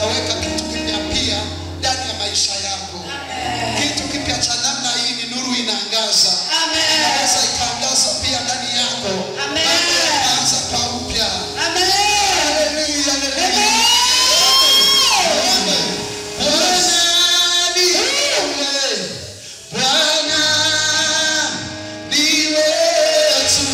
akaweka kitu kipya pia ndani ya maisha yako. Kitu kipya cha namna hii ni nuru inaangaza. Inaweza ikaangaza pia ndani yako. Amen. Anza kwa upya. Amen. Haleluya, haleluya. Amen. Bwana ni wewe. Bwana ni wetu.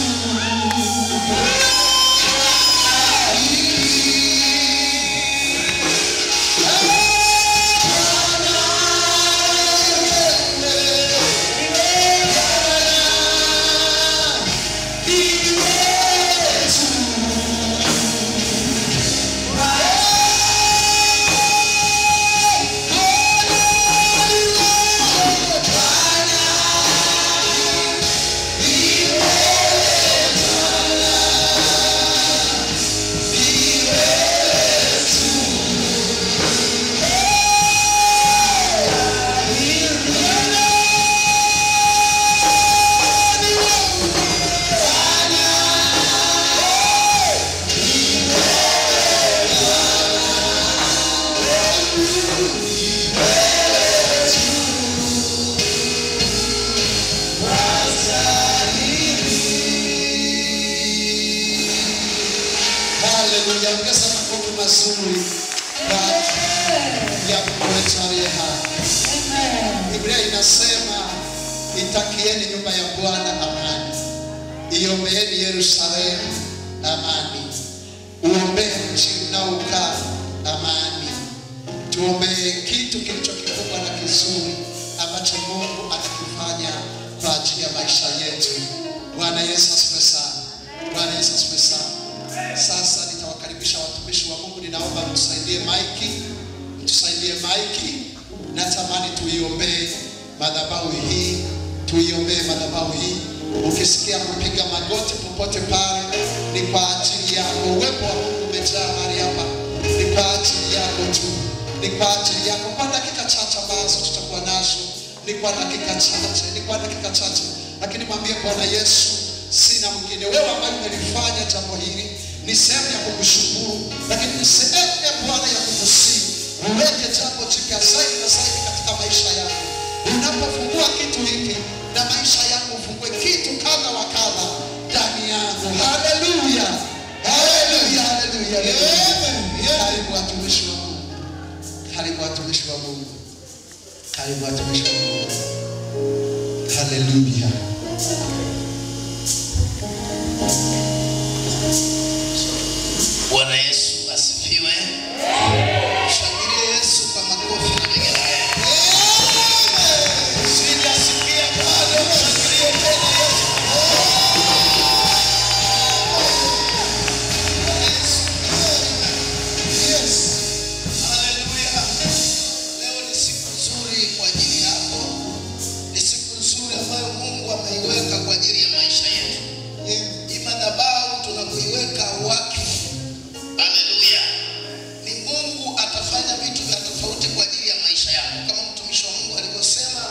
Haleluya, ongeza makofi mazuri kwa ajili ya Mungu wetu aliye hai. Biblia inasema itakieni nyumba ya Bwana amani, iombeeni Yerusalemu amani, uombee mji unaokaa amani. Tuombee kitu kilicho kikubwa na kizuri ambacho Mungu atakifanya kwa ajili ya maisha yetu. Bwana Yesu asifiwe sana. Bwana Yesu asifiwe sana. Sasa nitawakaribisha watumishi wa Mungu. Ninaomba mtusaidie maiki, mtusaidie maiki. Natamani tuiombee madhabahu hii, tuiombee madhabahu hii. Ukisikia kupiga magoti popote pale, ni kwa ajili yako. Uwepo wa Mungu umejaa mahali hapa, ni kwa ajili yako tu, ni kwa ajili yako. Kwa dakika chache ambazo tutakuwa nazo, ni kwa dakika chache, ni kwa dakika chache, lakini mwambie Bwana Yesu, sina mwingine. Wewe ambaye umelifanya jambo hili, ni sehemu ya kukushukuru, lakini ni sehemu ya Bwana ya kukusihi uweke jambo jipya zaidi na zaidi katika maisha yako. Unapofungua kitu hiki na maisha yako, ufungue kitu kadha wa kadha ndani yako. Haleluya, haleluya, haleluya. Karibu watumishi wa Mungu, karibu watumishi wa Mungu, karibu watumishi wa Mungu. Haleluya. Bwana Yesu asifiwe. Shangilie Yesu kwa makofi na vigelegele. Sijasikia bado, shangilie tena Yesu. Bwana Yesu. Yes. Haleluya. Leo ni siku nzuri kwa ajili yako. Ni siku nzuri ambayo Mungu ameiweka kwa ajili ya maisha yetu. Hii madhabahu tunakuiweka wakfu. Haleluya. Ni Mungu atafanya vitu vya tofauti kwa ajili ya maisha yako. Kama mtumishi wa Mungu alivyosema,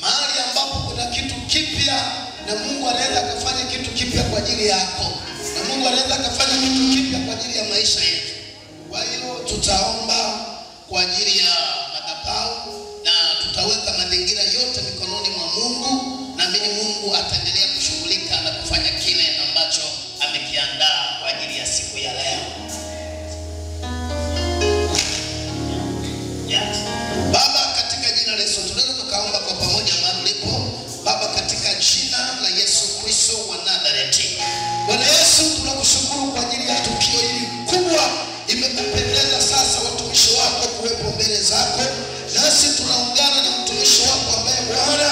mahali ambapo kuna kitu kipya, na Mungu anaweza akafanya kitu kipya kwa ajili yako, na Mungu anaweza akafanya kitu kipya kwa ajili ya maisha yetu. Kwa hiyo tutaomba kwa ajili ya madhabahu na tutaweka mazingira yote mikononi mwa Mungu. Naamini Mungu ataendelea kushughulika na kufanya kile ambacho amekiandaa kwa ajili ya siku ya leo. Yes. Baba, katika jina la Yesu tunaweza tukaomba kwa pamoja mahali ulipo. Baba, katika jina la Yesu Kristo wa Nazareti. Bwana Yesu, tunakushukuru kwa ajili ya tukio hili kubwa. Imekupendeza sasa watumishi wako kuwepo mbele zako. Nasi tunaungana na mtumishi wako ambaye Bwana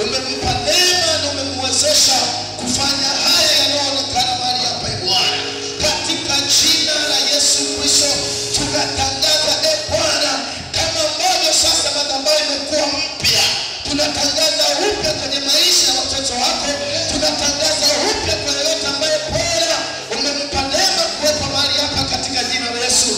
umempa neema na umemwezesha kufanya haya yanayoonekana mahali hapa. Bwana, katika jina la Yesu Kristo tunatangaza, e Bwana, kama ambavyo sasa madhabahu imekuwa mpya, tunatangaza upya kwenye maisha ya watoto wako, tunatangaza upya kwa yeyote ambaye Bwana umempa neema kuwepo mahali hapa katika jina la Yesu.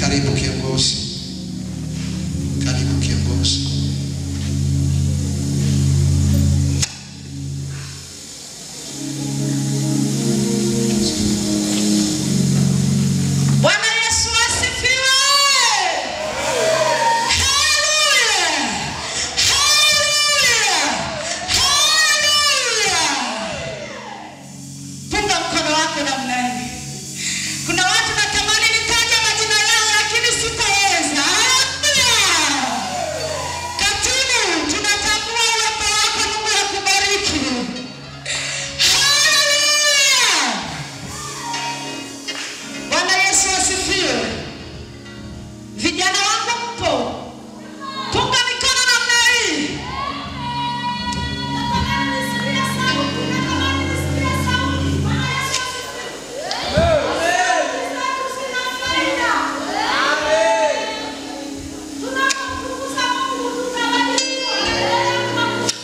Karibu kiongozi. Karibu kiongozi. Bwana Yesu asifiwe. Haleluya. Haleluya. Haleluya. Punga mkono wako namna hii. Kuna watu natamani nitaje majina yao lakini sitaweza. Haleluya. Katibu, tunatambua uwepo wako, Mungu akubariki. Haleluya. Bwana Yesu asifiwe. Vijana wangu mpo? Punga mikono namna hii. Natamani nisikie sauti, natamani nisikie sauti. Bwana Yesu asifiwe. Zetu zina faida. Tunapomtukuza Mungu tutabarikiwa. Endelea kuhamasisha.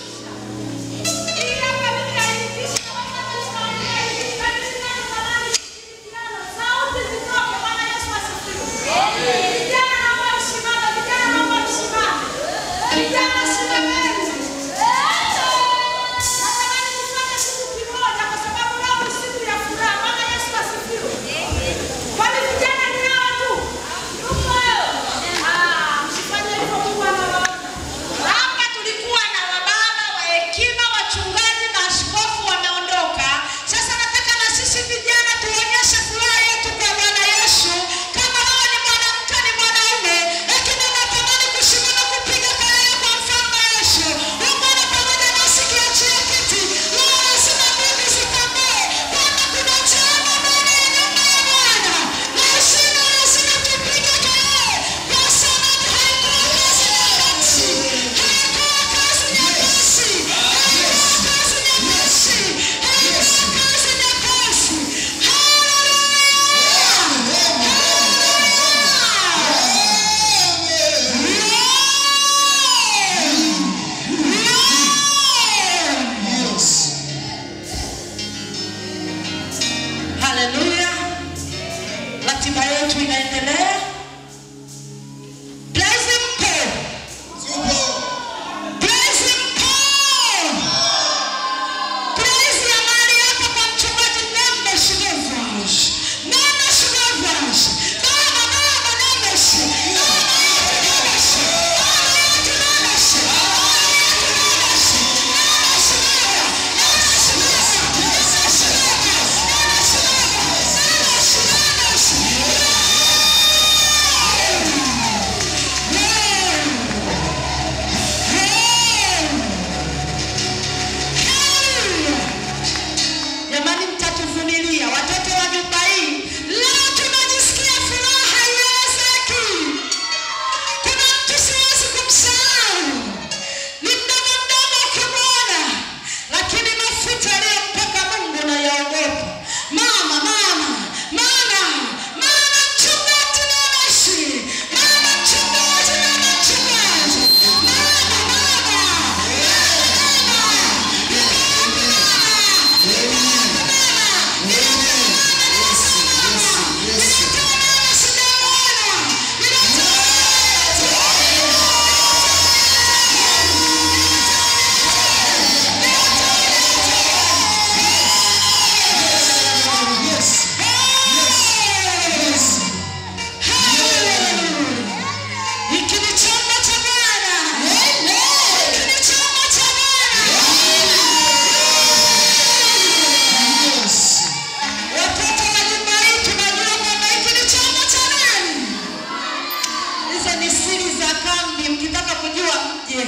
Hii hapa mimi hainitishi kama tunaongea hivi, bali tunatamani kushirikiana. Sauti zitoke. Bwana Yesu asifiwe. Vijana naomba msimame, vijana naomba msimame. Vijana simameni. Natamani tufanye kitu kimoja kwa sababu leo ni siku ya furaha. Bwana Yesu asifiwe. Kwani vijana ni hawa tu? Ah, msifanye hivyo, Mungu anawaona. Hapa tulikuwa na wababa wa hekima, wachungaji na askofu wameondoka. Sasa nataka na sisi vijana tuonyeshe furaha yetu kwa Bwana Yesu. Kama wewe ni mwanamke, ni mwanaume, lakini unatamani kusimama kupiga kelele kwa mfalme Yesu, ungana pamoja nasi kiachia kiti. Leo lazima mbingu zitambue kwamba kuna chama ndani ya nyumba ya Bwana. Lazima lazima tupige kelele kwa sababu haikuwa kazi nyepesi. Haikuwa kazi nyepesi. Haikuwa kazi nyepesi. Haikuwa kazi nyepesi. Haleluya! Haleluya! Yes. Haleluya. Ratiba yetu inaendelea. Praise mpo. Tupo. Praise mpo. Praise ya mahali hapa kwa mchungaji Nembe Shigevas. Nembe Shigevas. Baba, baba, Nembe. Baba yetu Nembe. Baba yetu Nembe. Baba yetu Nembe. Nembe Shigeva. Nembe Shigeva. Nembe Shigeva. Nembe Shigeva. Nembe Shigeva. Jamani, mtatuvumilia watoto wa nyumba hii. Leo tunajisikia furaha haielezeki. Kuna mtu siwezi kumsahau, ni mdogo mdogo ukimwona, lakini mafuta aliyompaka Mungu nayaogopa. Mama, mama, mama, mama mchungaji Nemeshi, mama mchungaji, mama mchungaji, mama, mama, mama, Yes. Yes. Hiki ni chombo cha Bwana. Hiki ni chombo cha Bwana. Yes. Watoto wa nyumba hii tunajua kwamba hiki ni chombo cha nani. Hizo ni siri za kambi, mkitaka kujua mje.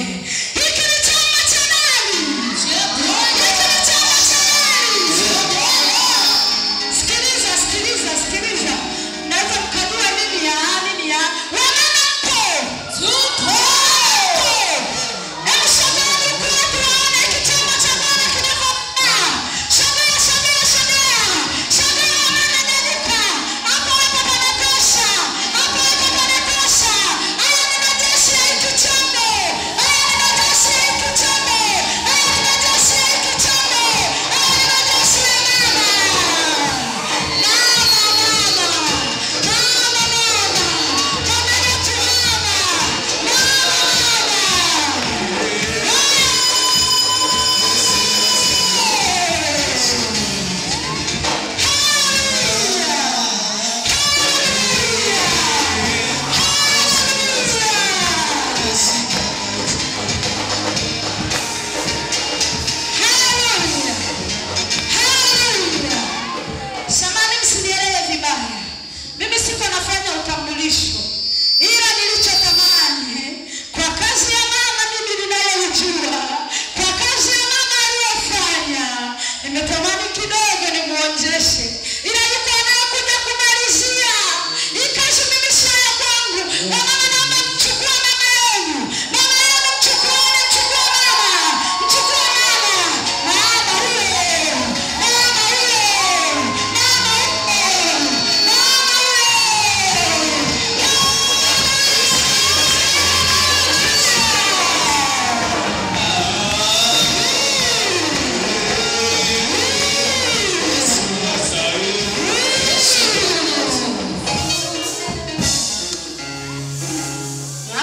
Hiki ni chombo cha nani? Hiki ni chombo cha nani? Sikiliza, sikiliza, sikiliza. Mnaweza mkajua nini ya nini ya wamama mpo. Mpo. Hebu shangeni huku watu waone hiki chombo cha Bwana kinavyong'aa. Shangea, shangea, shangea. Shangea wamama nyanyuka. Hapo hapo panatosha. Hapo hapo panatosha. Haya ni majeshi ya hiki chombo. Haya ni majeshi.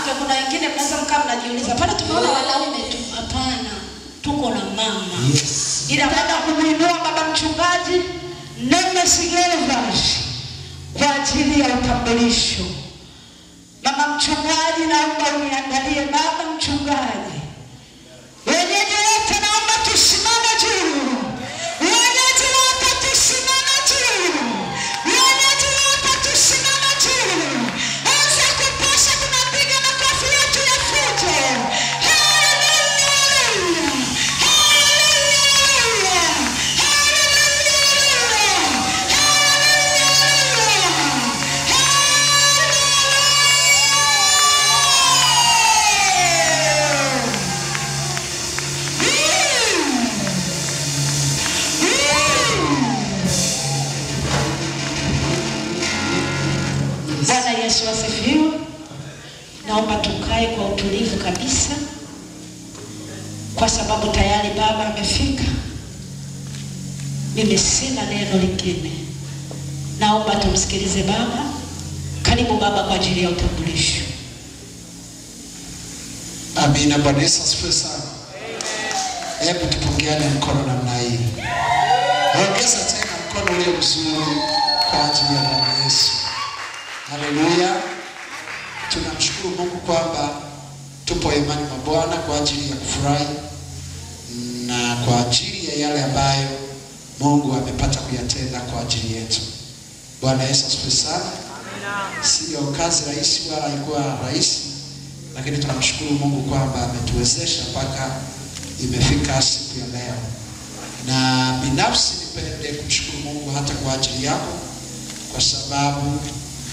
Maana kuna wengine mnaweza mkaa mnajiuliza, pale tumeona wanaume tu. Hapana, tuko na mama. Yes. Ila baada kumuinua baba mchungaji Nemes Gervas kwa ajili ya utambulisho. Mama mchungaji, naomba uniangalie baba mchungaji. Wenyeji wote naomba tusimame juu. Wenyeji wote tusimame juu. Wenyeji wote tusimame juu. Anza kupasha, tunapiga makofi yetu ya fujo. Hallelujah! Hallelujah! Hallelujah! Hallelujah! Bwana Yesu asifiwe. Naomba tukae kwa utulivu kabisa, kwa sababu tayari baba amefika. Mimi sina neno lingine, naomba tumsikilize baba. Karibu baba kwa ajili ya utambulisho. Amina. Bwana Yesu asifiwe sana. Hebu tupungiane mkono namna hii. Ongeza tena mkono ule mzuri kwa ajili ya Bwana Yesu. Haleluya. Tunamshukuru Mungu kwamba tupo imani mwa Bwana kwa ajili ya kufurahi na kwa ajili ya yale ambayo Mungu amepata kuyatenda kwa ajili yetu. Bwana Yesu asifiwe sana. Sio kazi rahisi wala haikuwa rahisi, lakini tunamshukuru Mungu kwamba ametuwezesha mpaka imefika siku ya leo. Na binafsi nipende kumshukuru Mungu hata kwa ajili yako, kwa sababu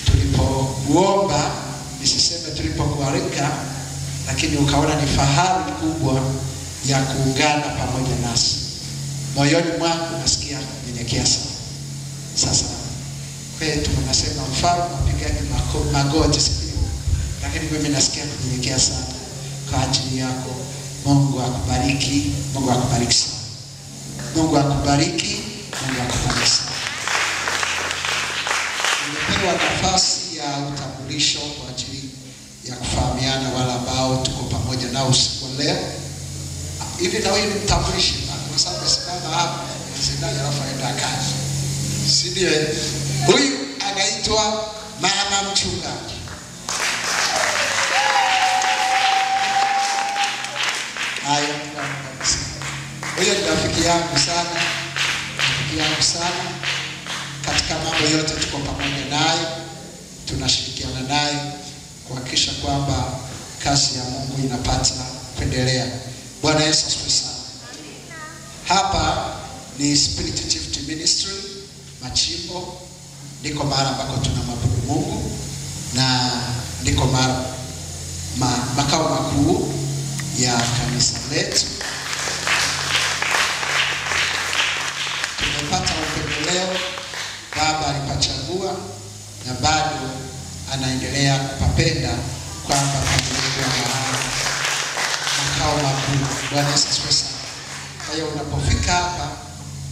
tulipokuomba, nisiseme tulipokualika, lakini ukaona ni fahari kubwa ya kuungana pamoja nasi. Moyoni mwangu nasikia kunyenyekea sana. Sasa kwetu wanasema mfalme apigane magoti, si ndio? Lakini mimi nasikia kunyenyekea sana kwa ajili yako. Mungu akubariki, Mungu akubariki sana. Mungu akubariki, Mungu akubariki sana. Nimepewa nafasi ya utambulisho kwa ajili ya kufahamiana wale ambao tuko pamoja nao usiku wa leo. Hivi na huyu ni mtambulishi, kwa sababu amesimama hapa, sindano alafu aenda kazi. Si ndio? Huyu anaitwa mama mchungaji. Haya, huyo ni rafiki yangu sana, rafiki yangu sana. Katika mambo yote tuko pamoja naye, tunashirikiana naye kuhakikisha kwamba kazi ya Mungu inapata kuendelea. Bwana Yesu asifiwe sana. Hapa ni Spirit Gift Ministry Machimbo, ndiko mahali ambako tunamwabudu Mungu na ndiko mahali makao makuu ya kanisa letu. Tumepata upendeleo, Baba alipachagua na bado anaendelea kupapenda kwamba pamekuwa mahali makao makuu. Bwana Yesu asifiwe sana. Kwa hiyo unapofika hapa,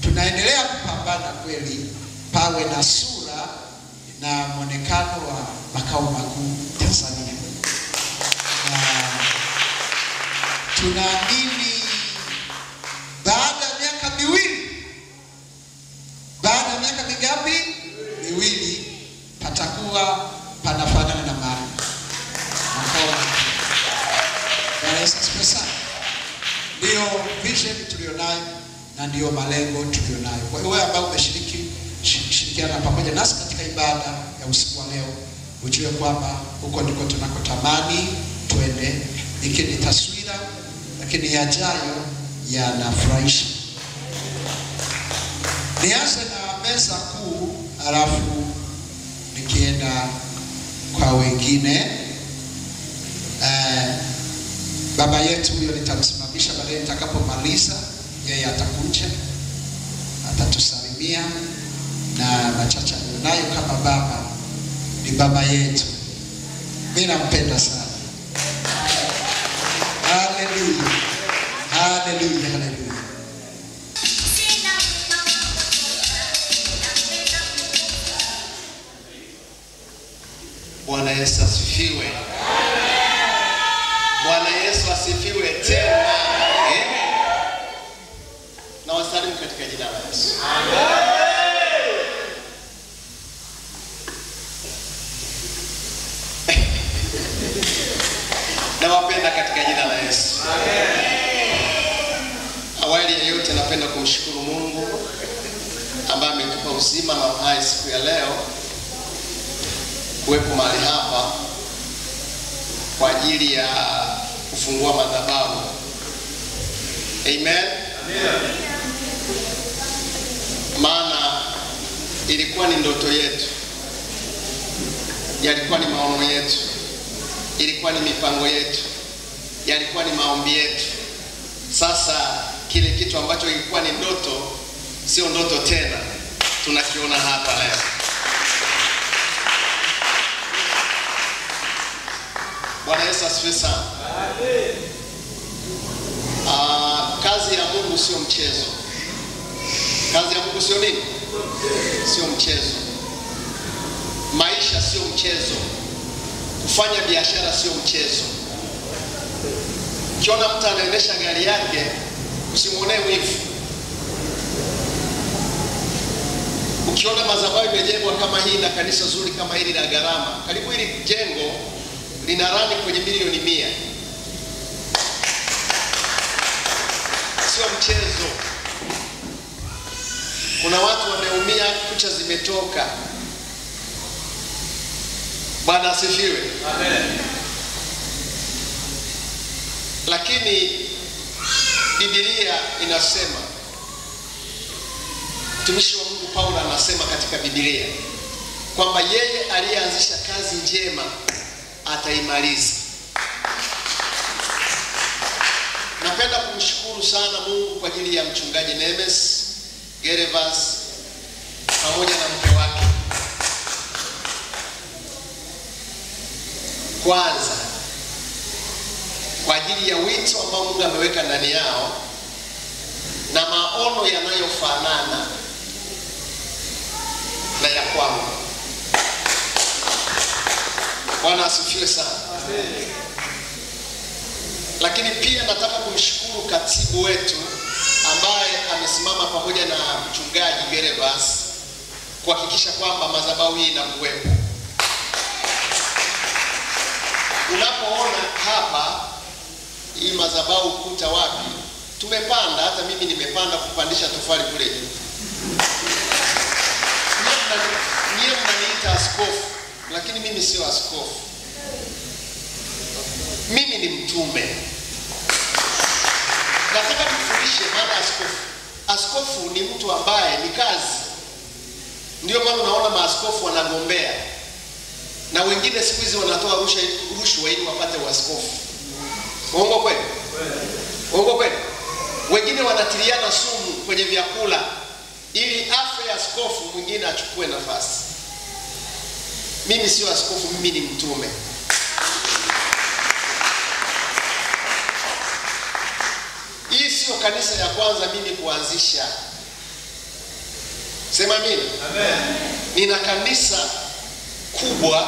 tunaendelea kupambana kweli pawe na sura na mwonekano wa makao makuu Tanzania. Na tunaamini baada ya miaka miwili, baada ya miaka mingapi? Miwili, patakuwa panafanana na mahali makao makuu. Bwana Yesu asifiwe sana. Ndio vision tulionayo na ndio malengo tulionayo. Kwa hiyo wewe ambaye umeshiriki shirikiana pamoja nasi katika ibada ya usiku wa leo, ujue kwamba huko ndiko tunakotamani twende. Hiki ni taswira, lakini yajayo yanafurahisha. Nianze na meza kuu, alafu nikienda kwa wengine. Baba yetu huyo nitamsimamisha baadaye nitakapomaliza, yeye atakuja atatusalimia na machache alionayo kama baba. Ni baba yetu, mimi nampenda sana. Haleluya, haleluya, haleluya. Bwana Yesu asifiwe. Bwana Yesu asifiwe tena. Na wasalimu katika jina la Yesu. Amen. Nawapenda katika jina la Yesu. Amen. Awali ya yote napenda kumshukuru Mungu ambaye ametupa uzima na uhai siku ya leo kuwepo mahali hapa kwa ajili ya kufungua madhabahu. Amen. Amen. Maana ilikuwa ni ndoto yetu, yalikuwa ni maono yetu, ilikuwa ni mipango yetu, yalikuwa ni maombi yetu. Sasa kile kitu ambacho ilikuwa ni ndoto sio ndoto tena, tunakiona hapa leo. Bwana Yesu asifiwe sana. Amen. Kazi ya Mungu sio mchezo. Kazi ya Mungu sio nini? Sio mchezo. Maisha sio mchezo. Kufanya biashara sio mchezo. Ukiona mtu anaendesha gari yake, usimuonee wivu. Ukiona madhabahu imejengwa kama hii na kanisa zuri kama hili la gharama, karibu hili jengo lina rani kwenye milioni 100. Sio mchezo. Kuna watu wameumia, kucha zimetoka. Bwana asifiwe. Amen. Lakini Biblia inasema, mtumishi wa Mungu Paulo anasema katika Biblia kwamba yeye aliyeanzisha kazi njema ataimaliza. Napenda kumshukuru sana Mungu kwa ajili ya mchungaji Nemes Gervas pamoja na mke wake. Kwanza kwa ajili ya wito ambao Mungu ameweka ndani yao na maono yanayofanana na ya kwangu. Bwana asifiwe sana. Amen. Lakini pia nataka kumshukuru katibu wetu ambaye amesimama pamoja na mchungaji Gervas kuhakikisha kwamba madhabahu hii inakuwepo. Unapoona hapa hii madhabahu kuta wapi, tumepanda, hata mimi nimepanda kupandisha tofali kule juu. Nyie mnaniita askofu, lakini mimi sio askofu. Mimi ni mtume. Nataka nifundishe maana askofu. Askofu ni mtu ambaye ni kazi. Ndio maana unaona maaskofu wanagombea. Na wengine siku hizi wanatoa rushwa ili wapate uaskofu. Uongo kweli? Uongo kweli? Wengine wanatiliana sumu kwenye vyakula ili afe askofu mwingine achukue nafasi. Mimi sio askofu, mimi ni mtume. Hii sio kanisa ya kwanza mimi kuanzisha. Sema mimi. Amen. Nina kanisa kubwa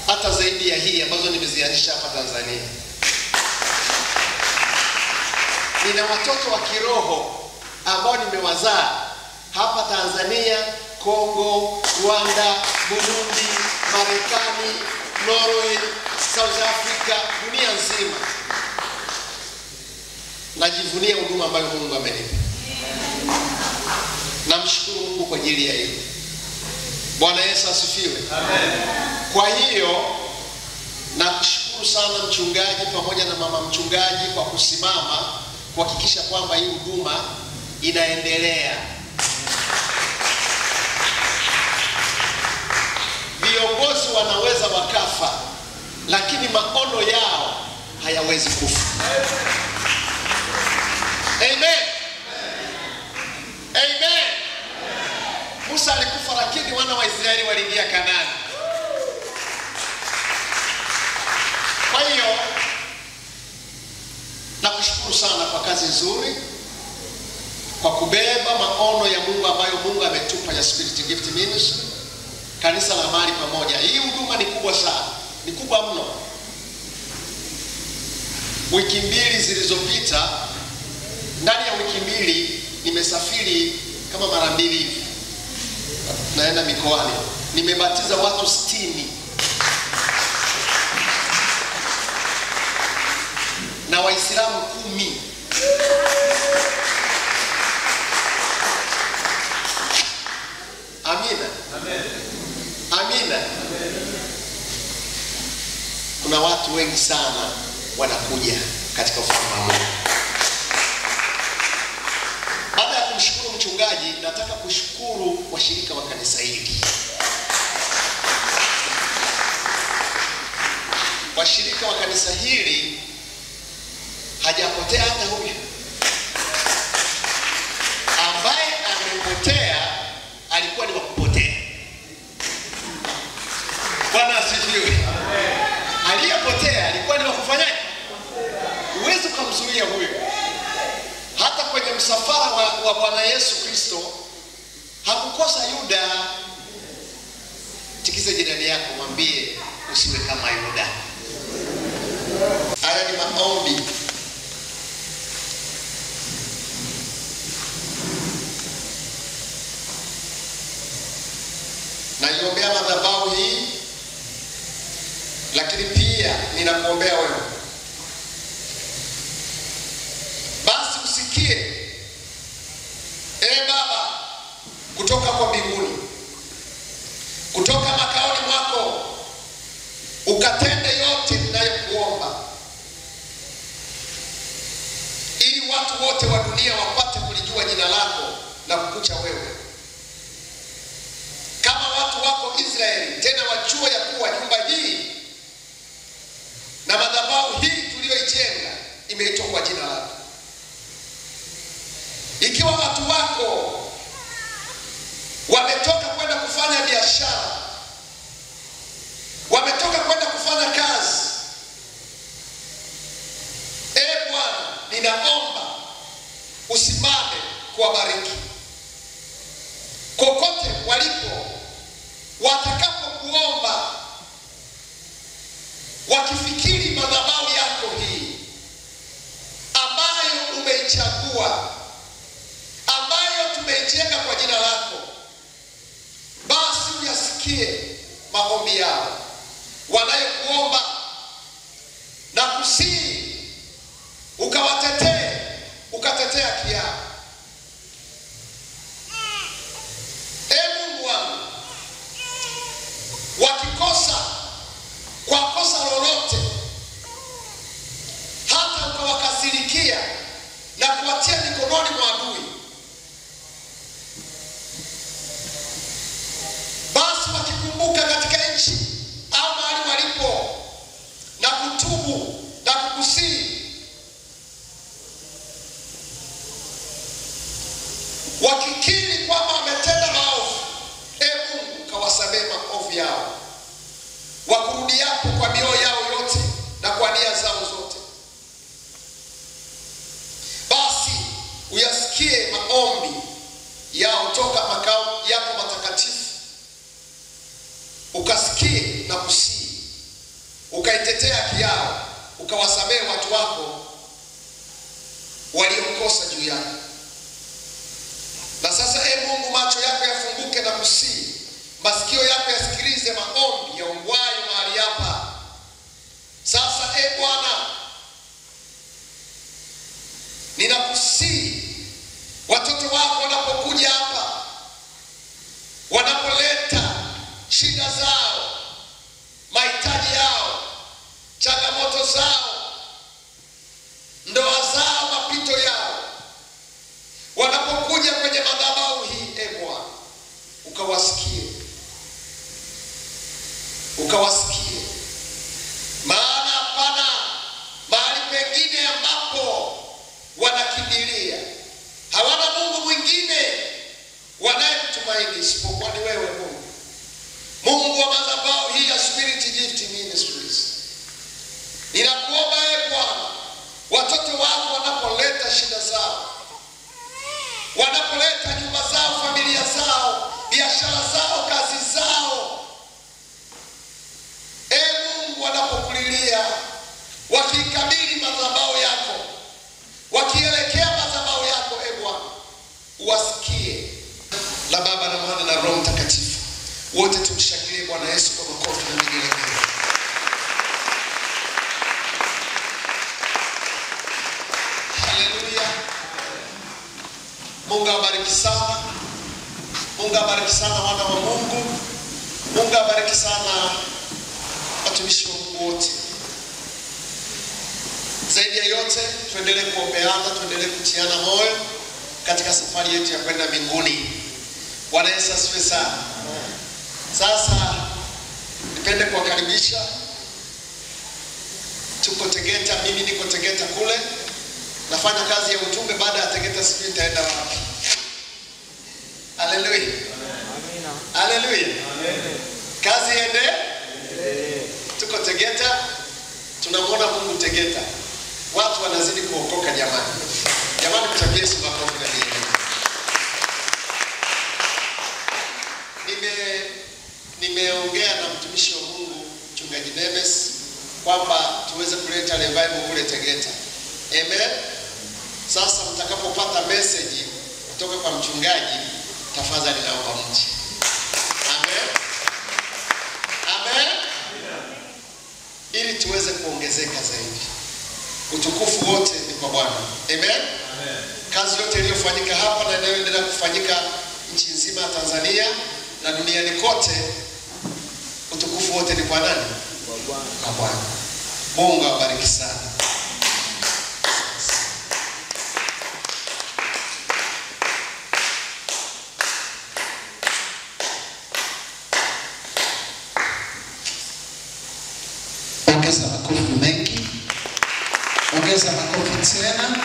hata zaidi ya hii ambazo nimezianzisha hapa Tanzania. Nina watoto wa kiroho ambao nimewazaa hapa Tanzania, Kongo, Rwanda, Burundi, Marekani, Norway, South Africa, dunia nzima. Najivunia huduma ambayo Mungu amenipa. Namshukuru Mungu kwa ajili ya hilo. Bwana Yesu asifiwe. Amen. Kwa hiyo nakushukuru sana mchungaji pamoja na mama mchungaji kwa kusimama kuhakikisha kwamba hii huduma inaendelea. Viongozi wanaweza wakafa, lakini maono yao hayawezi kufa. Amen. Amen. Musa alikufa, lakini wana wa Israeli waliingia Kanaani. Kwa hiyo nakushukuru sana kwa kazi nzuri, kwa kubeba maono ya Mungu ambayo Mungu ametupa ya Spirit Gift Ministry, kanisa la mahali pamoja. Hii huduma ni kubwa sana, ni kubwa mno. Wiki mbili zilizopita, ndani ya wiki mbili nimesafiri kama mara mbili hivi, naenda mikoani, nimebatiza watu 60 na Waislamu 10. Amina. Amen. Amina. Amen. Kuna watu wengi sana wanakuja katika ufalme wa Mungu. Baada ya kumshukuru mchungaji, nataka kushukuru washirika wa kanisa hili. Washirika wa kanisa hili hajapotea hata huyu. Ambaye amepotea alikuwa ni wa kupotea. Bwana asifiwe. Aliyepotea alikuwa ni wa kufanyaje? Huwezi kumzuia huyo. Hata kwenye msafara wa Bwana Yesu Kristo hakukosa Yuda. Tikisa jirani yako, mwambie usiwe kama Yuda. Haya ni maombi. Naiombea madhabahu hii, lakini pia ninakuombea wewe. Basi usikie, ee Baba, kutoka kwa mbinguni, kutoka makaoni mwako, ukatende yote ninayokuomba, ili watu wote wa dunia wapate kulijua jina lako na kukucha wewe, kama watu wako Israeli, tena wajue ya kuwa nyumba hii na madhabahu hii tuliyoijenga imeitwa kwa jina lako. Ikiwa watu wako wametoka kwenda kufanya biashara, wametoka kwenda kufanya kazi, ee Bwana, ninaomba usimame kuwabariki kokote walipo, watakapokuomba wakifikiri madhabahu yako hii ambayo umeichagua, ambayo tumeijenga kwa jina lako, basi uyasikie maombi yao wanayokuomba na kusihi, ukawatetee, ukatetea haki yao. Ee Mungu wangu, wakikosa kwa kosa lolote, hata ukawakasirikia na kuwatia mikononi mwa adui, basi wakikumbuka katika nchi au mahali walipo na kutubu na kukusihi, wakikiri kwamba wametenda maovu, ee Mungu, kawasamehe maovu yao, wakurudiapo kwa mioyo yao yote na kwa nia zao zote, basi uyasikie maombi yao toka makao yako matakatifu, ukasikie na kusihi, ukaitetea haki yao, ukawasamehe watu wako waliokosa juu yako. Na sasa, ee Mungu, macho yako yafunguke na kusihi, masikio yako yasikilize maombi yaombwayo mahali hapa. Sasa, ee Bwana, ninakusihi, watoto wako wanapokuja hapa, wanapoleta shida zao, mahitaji yao, changamoto zao, ndoa zao, mapito yao, wanapokuja kwenye madhabahu hii, ee Bwana, ukawasikie, ukawasikie. Maana hapana mahali pengine ambapo wanakimbilia, hawana Mungu mwingine wanayemtumaini isipokuwa ni wewe Mungu, Mungu wa madhabahu hii ya Spirit Gift Ministries. Ninakuomba ee Bwana, watoto wako wanapoleta shida zao, wanapoleta nyumba zao, familia zao, biashara zao, kazi zao, ee Mungu, wanapokulilia wakikabili madhabahu Uwasikie. La Baba na Mwana na Roho Mtakatifu. Wote tumshangilie Bwana Yesu kwa makofi na vigelegele. Haleluya. Mungu awabariki sana. Mungu awabariki sana wana wa Mungu. Mungu awabariki sana watumishi wa Mungu wote. Zaidi ya yote, tuendelee kuombeana, tuendelee kutiana moyo katika safari yetu ya kwenda mbinguni. Bwana Yesu asifiwe sana. Sasa nipende kuwakaribisha. Tuko Tegeta, mimi niko Tegeta kule. Nafanya kazi ya utume. Baada ya Tegeta sijui nitaenda wapi. Haleluya. Haleluya. Kazi iende. Tuko Tegeta, tunamuona Mungu Tegeta. Watu wanazidi kuokoka jamani. Jamani, mchagie Yesu makofi na vigelegele. Nimeongea na mtumishi wa Mungu Mchungaji Nemes kwamba tuweze kuleta revival kule Tegeta. Amen. Sasa mtakapopata message kutoka kwa mchungaji, tafadhali naomba mje. Amen. Amen. Ili tuweze kuongezeka zaidi. Utukufu wote ni kwa Bwana. Amen. Amen. Kazi yote iliyofanyika hapa na inayoendelea kufanyika nchi nzima ya Tanzania na duniani kote, utukufu wote ni kwa nani? Kwa Bwana. Mungu awabariki sana. Ongeza makofi mengi. Ongeza makofi tena.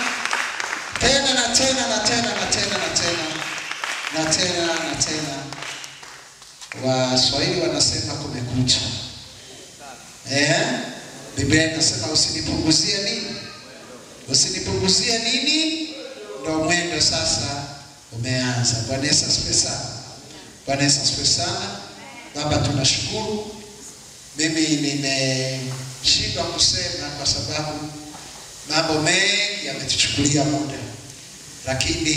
Tena na tena na tena na tena na tena. Na tena na tena. Waswahili wanasema kumekucha. Biblia inasema usinipunguzie nini? Usinipunguzie nini? Ndio mwendo sasa umeanza. Bwana Yesu asifiwe sana. Bwana Yesu asifiwe sana. Baba, tunashukuru. Mimi nimeshindwa kusema kwa sababu mambo mengi yametuchukulia muda. Lakini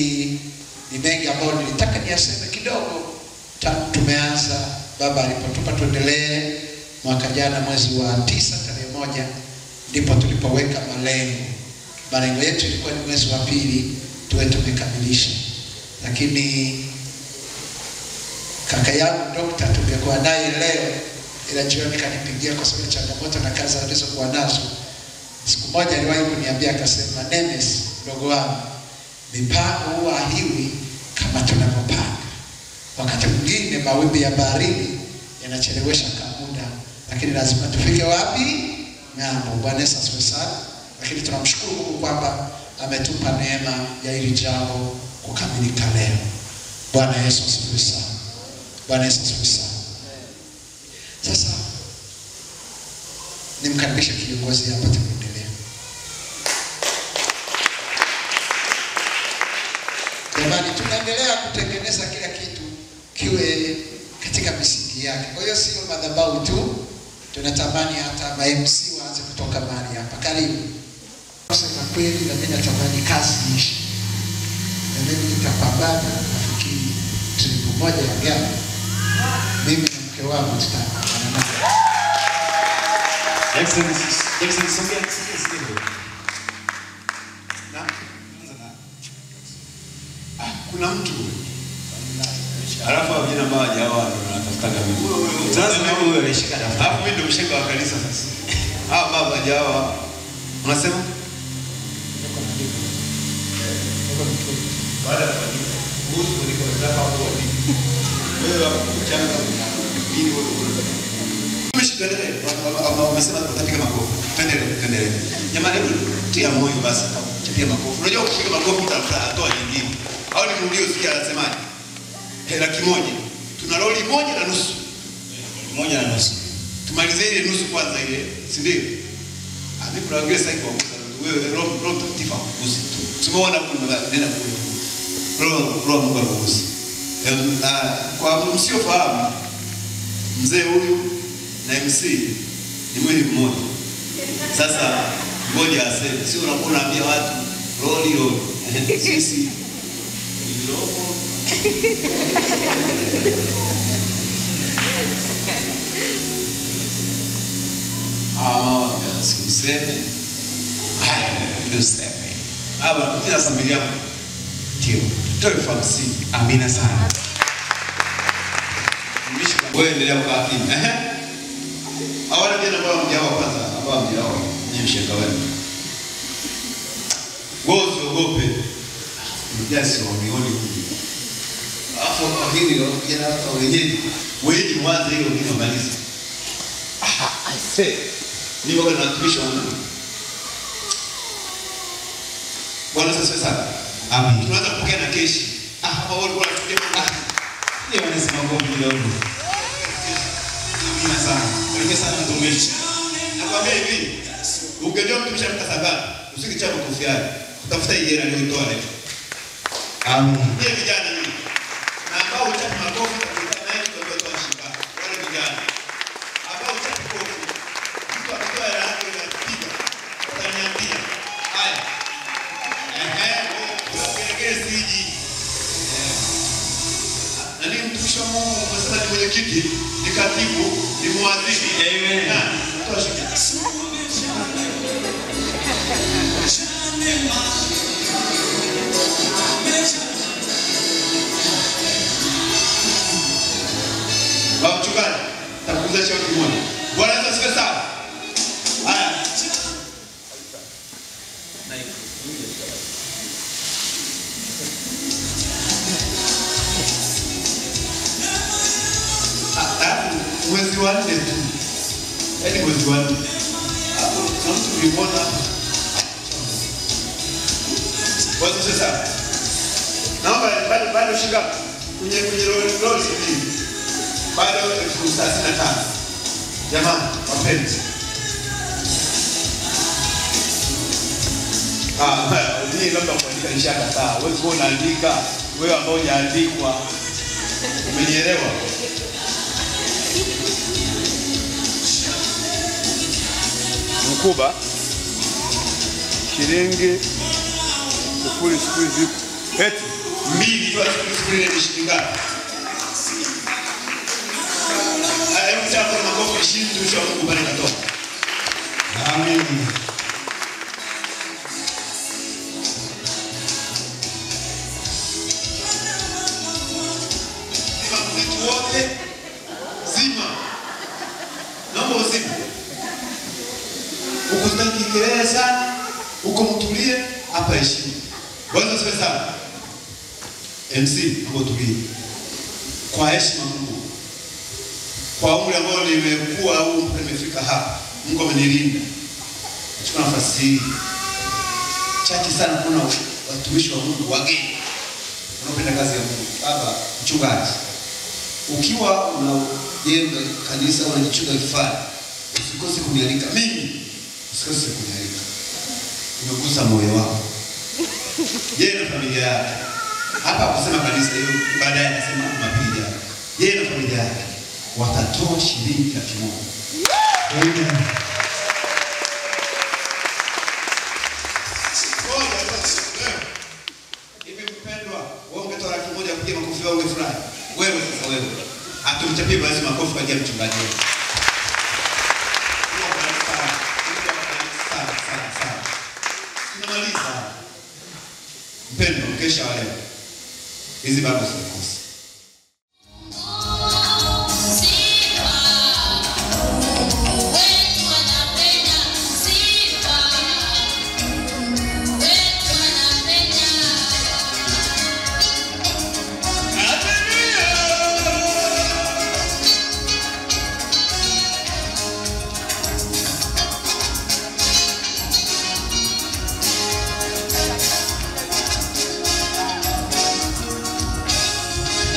ni mengi ambayo nilitaka niyaseme kidogo. Tangu tumeanza, Baba alipotupa tuendelee mwaka jana mwezi wa 9 tarehe 1 ndipo tulipoweka malengo. Malengo yetu ilikuwa ni mwezi wa 2 tuwe tumekamilisha. Lakini kaka yangu dokta tungekuwa naye leo, ila jioni kanipigia kwa sababu changamoto na kazi alizokuwa nazo. Siku moja aliwahi kuniambia akasema, Nemes mdogo wangu, mipango huwa hiwi kama tunavyopanga. Wakati mwingine mawimbi ya baharini yanachelewesha muda, lakini lazima tufike wapi? Ng'ambo. Bwana Yesu asifiwe sana. Lakini tunamshukuru Mungu kwamba ametupa neema ya hili jambo kukamilika leo. Bwana Yesu asifiwe sana. Bwana Yesu asifiwe sana. Sasa nimkaribishe kiongozi hapa tuendelee. Jamani, tunaendelea kutengeneza kila kitu kiwe katika misingi yake. Kwa hiyo sio madhabahu tu, tunatamani hata ma MC waanze kutoka mahali hapa. Karibu. Kusema kweli, na mimi natamani kazi iishe. Na mimi nitapambana, nafikiri trip moja ya gari. Mimi na mke wangu tutapambana naye. Jackson, sogea. Na kuna mtu alafu vijana ambao hawajaoa wanatafutaga mimi. Sasa wewe ulishika daftari. Alafu mimi ndio mshika wa kanisa sasa. Hawa baba hawajaoa. Unasema? Niko naandika. Niko mtu. Baada ya kuandika, kuhusu kuandika wenzako hapo wapi? Wewe hapo kuchanga nini wewe unataka? Tuendelee. Wamesema watapiga makofi. Tuendelee. Jamani, hebu tia moyo basi. Chapia makofi. Unajua ukipiga makofi mtu anatoa nyingine. Au ni mrudie usikie anasemaje? 100,000. Tuna lori 1.5. 1.5. Tumalize ile nusu kwanza ile, si ndio? Mimi kuna wengine sasa kwa wewe Roho Mtakatifu akuguse tu. Tumeona kuna nenda kule. Roho Mungu akuguse. Kwa msiofahamu, mzee huyu na MC ni mwili mmoja. Sasa ngoja aseme, sio unakuwa unaambia watu roli roli. Sisi Milomo. Ah, useme. Haya, ndio useme. Hapa kutia familia yako. Ndio. Tutoe 50,000. Amina sana. Wewe endelea kukaa kimya. Ehe. Hawana vijana ambao hamjaoa kwanza, ambao hamjaoa. Ni mshirika wenu. Wewe usiogope. Mjasi siwaonioni huyu. Alafu hili vijana hata wenyeji. Wenyeji mwanze hiyo wengine wamalize. Ah, I say. Ni waga na watumishi wa Mungu. Bwana asifiwe sana. Amen. Tunaanza kupokea na keshi. Ah, hapa wao walikuwa wanafikiria Ni wanasema ngombe kidogo. Amina sana. Bariki sana mtumishi. Nakwambia hivi, ukijua mtumishi amka saa ngapi, usikichapa makofi yake. Utafuta hii hela aliyoitoa leo. Amen. Nyie vijana nyinyi. Na ambao huchapi makofi utakuta naye tutamtoa shika. Wale vijana. Ambao huchapi kofi, mtu akitoa hela yake unapiga. Utaniambia. Haya. Ehe, wewe siji. Na ni mtumishi wa Mungu umesema ni mwenyekiti, ni katibu, ni mwadhini. Amen. Na toa shika. Baba mchungaji, takuuliza shauri kimoja. Bwana Yesu asifiwe sana. Haya. Alafu mwezi wa 4 tu. Yaani mwezi wa 4. Hapo kuna mtu ulimwona hapa. Bwana asifiwe sana. Naomba bado shika kwenye lori mbili. Bado 35,000. Jamani, wapenzi. Ah, ni labda kuandika nishakataa. Wewe sio unaandika, wewe ambao hujaandikwa. Umenielewa? Mkuba shilingi 0.00 ziko. Eti 2 toa 0.00 ni shilingi ngapi? Hebu chapa makofi ishirini mtumishi wa Mungu pale katoka. Amen. Zima muziki wote. Zima. Naomba uzime. Huko sitaki kelele sana. Huko mtulie, hapa heshima. Bwana asifiwe sana. MC, naomba utulie. Kwa heshima Mungu. Kwa umri ambao nimekuwa au mpaka nimefika hapa, Mungu amenilinda. Nachukua nafasi hii chache sana kuna watumishi wa Mungu wageni wanaopenda kazi ya Mungu. Baba mchungaji, ukiwa unajenga kanisa unajichunga kifani, usikose kunialika mimi, usikose kunialika. Umegusa moyo wako. Yeye na familia yake. Hapa kusema kanisa hiyo, baadaye anasema Jumapili. Yeye na familia yake watatoa shilingi 100,000. Amen. Hivi mpendwa, wewe ungetoa 100,000 kupiga makofi wao ungefurahi. Wewe sasa wewe. Hatumchapie basi makofi kwa ajili ya mchungaji wetu. Mungu awabariki sana. Mungu awabariki sana sana sana. Tunamaliza. Mpendwa, kesha wa leo. Hizi bado zinakosa. Thank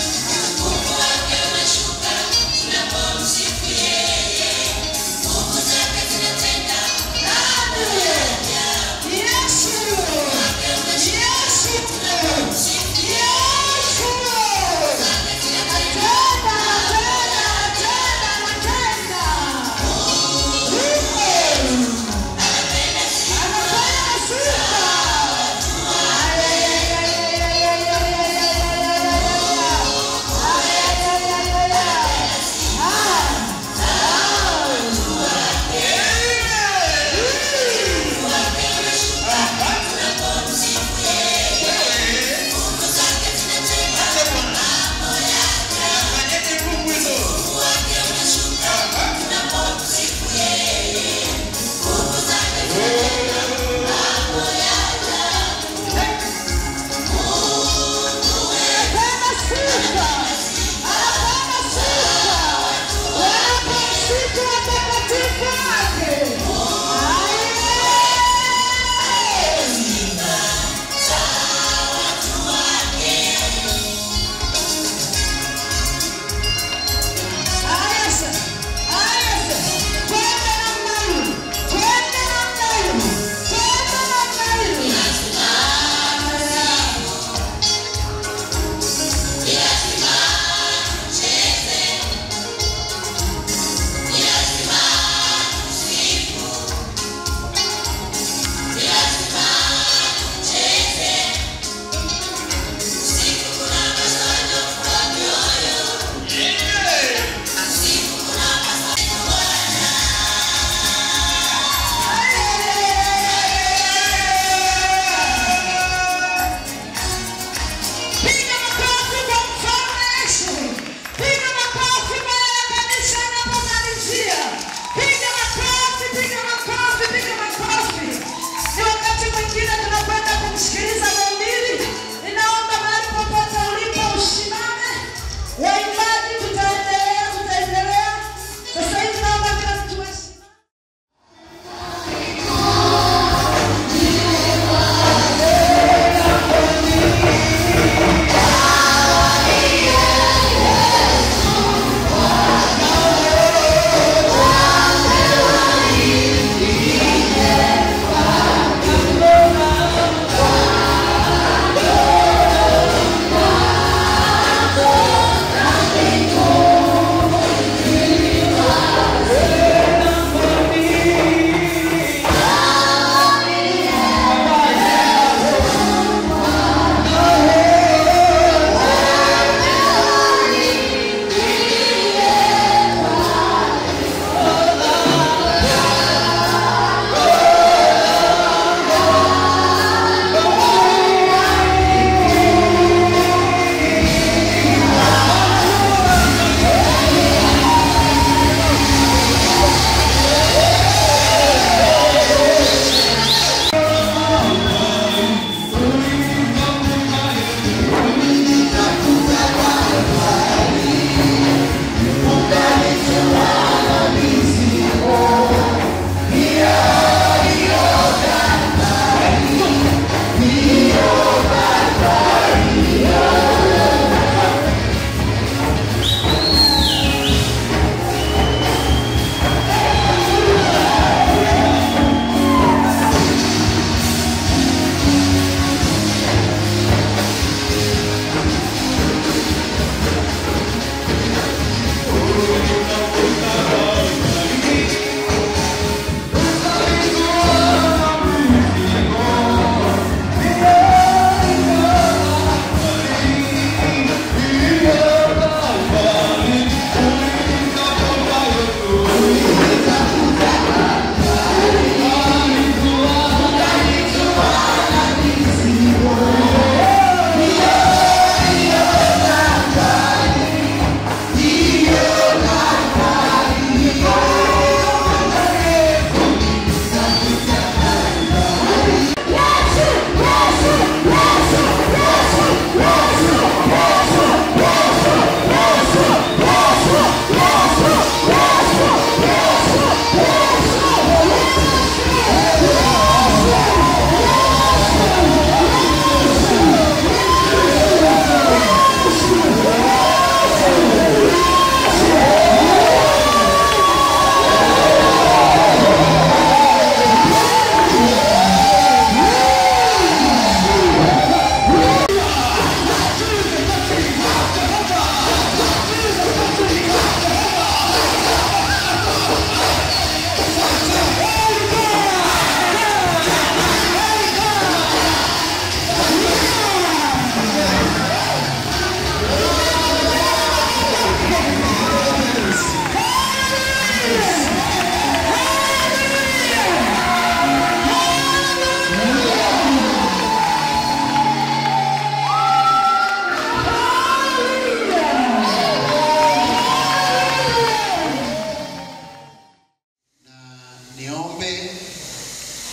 Niombe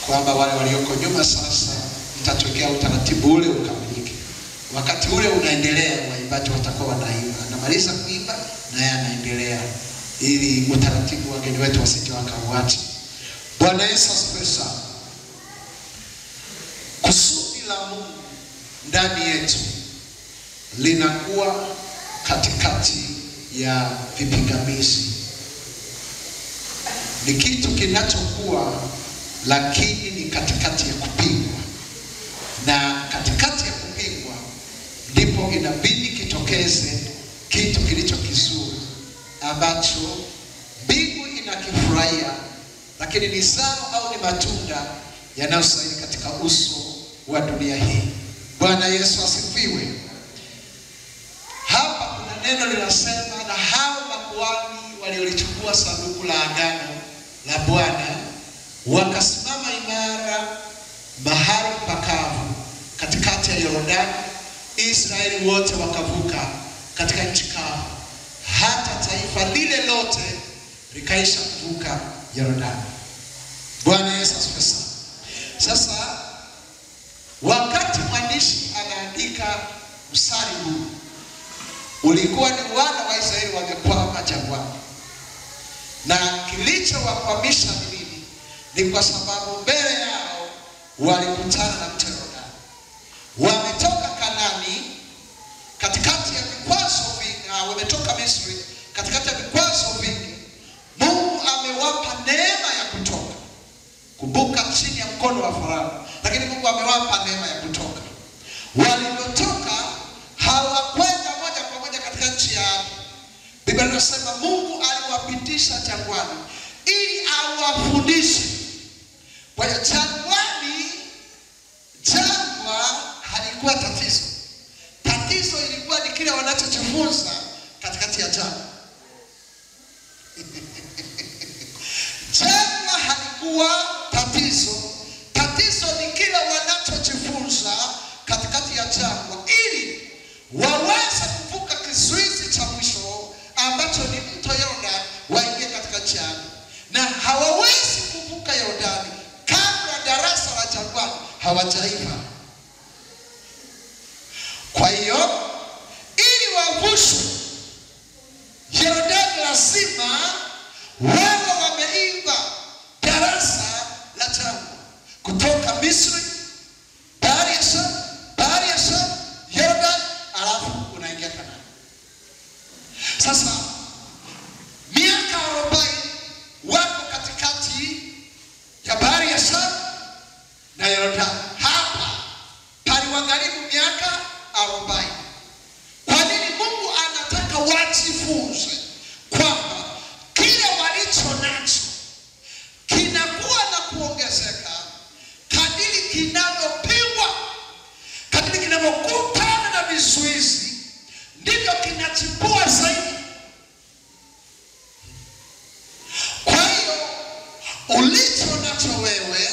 kwamba wale walioko nyuma sasa mtatokea utaratibu ule ukamilike. Wakati ule unaendelea, waimbaji watakuwa wanaimba, anamaliza kuimba naye anaendelea, ili utaratibu wageni wetu wasije wakauacha. Bwana Yesu asifiwe sana. Kusudi la Mungu ndani yetu linakuwa katikati ya vipingamizi. Ni kitu kinachokuwa, lakini ni katikati ya kupingwa, na katikati ya kupingwa ndipo inabidi kitokeze kitu kilicho kizuri ambacho mbingu inakifurahia, lakini ni zao au ni matunda yanayostahili katika uso wa dunia hii. Bwana Yesu asifiwe. Hapa kuna neno linasema, na hao makuhani waliolichukua sanduku la agano la Bwana wakasimama imara mahali pakavu katikati ya Yordani, Israeli wote wakavuka katika nchi kavu, hata taifa lile lote likaisha kuvuka Yordani. Bwana Yesu asifiwe sana. Sasa wakati mwandishi anaandika mstari huu, ulikuwa ni wana wa Israeli wamekwama jangwani, na kilichowakwamisha ni nini? Ni kwa sababu mbele yao walikutana na mto Yordani. Wametoka Kanani katikati ya vikwazo vingi, wametoka Misri katikati ya vikwazo vingi. Mungu amewapa neema ya kutoka. Kumbuka, chini ya mkono wa Farao, lakini Mungu amewapa neema ya kutoka. Walivyotoka hawakwenda moja kwa moja katika nchi ya ahadi. Biblia inasema Mungu aliwapitisha jangwani ili awafundishe. Kwa hiyo jangwani, jangwa halikuwa tatizo. Tatizo ilikuwa ni kile wanachojifunza katikati ya jangwa. Jangwa halikuwa tatizo. Tatizo ni kile wanachojifunza katikati ya jangwa, ili waweze kuvuka kizuizi cha mwisho ambacho ni mto Yordani, waingie katika nchi ya ahadi. Na hawawezi kuvuka Yordani kabla darasa la jangwani hawajaiva. Kwa hiyo ili wavushwe Yordani lazima wao wameiva darasa la jangwa, kutoka Misri, bahari ya Shamu, Yordani, alafu unaingia Kanaani. Sasa miaka 40 wako katikati ya bahari ya Shamu na Yordani. Hapa paliwagharimu miaka 40. Kwa nini? Mungu anataka wajifunze kwamba kile walicho nacho kinakuwa na kuongezeka kadiri kinavyopigwa, kadiri kinavyokutana na vizuizi, ndivyo kinachipua zaidi. Kwa hiyo ulicho nacho wewe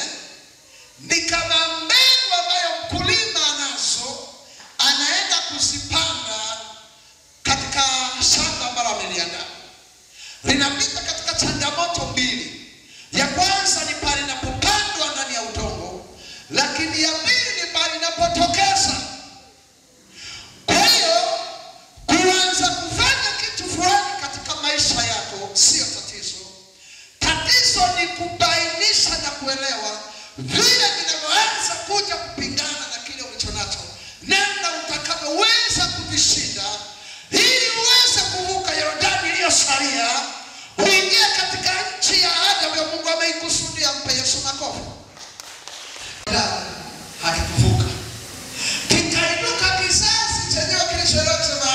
ni kama mbegu ambayo mkulima anazo, anaenda kuzipanda katika shamba ambalo ameliandaa. Linapita katika changamoto mbili. Ya kwanza ni pale inapopandwa ndani ya udongo, lakini ya pili ni pale inapotokeza. Kwa hiyo kuanza kufanya kitu fulani katika maisha yako sio tatizo. Tatizo ni kubainisha na kuelewa vile vinavyoanza kuja kupingana na kile ulichonacho, namna utakavyoweza kuvishinda ili uweze kuvuka Yordani iliyosalia, uingie katika nchi ya ahadi ambayo Mungu ameikusudia. Mpe Yesu makofi. Hakikuvuka. Kikainuka kizazi chenyewe kilichoelewa kusema,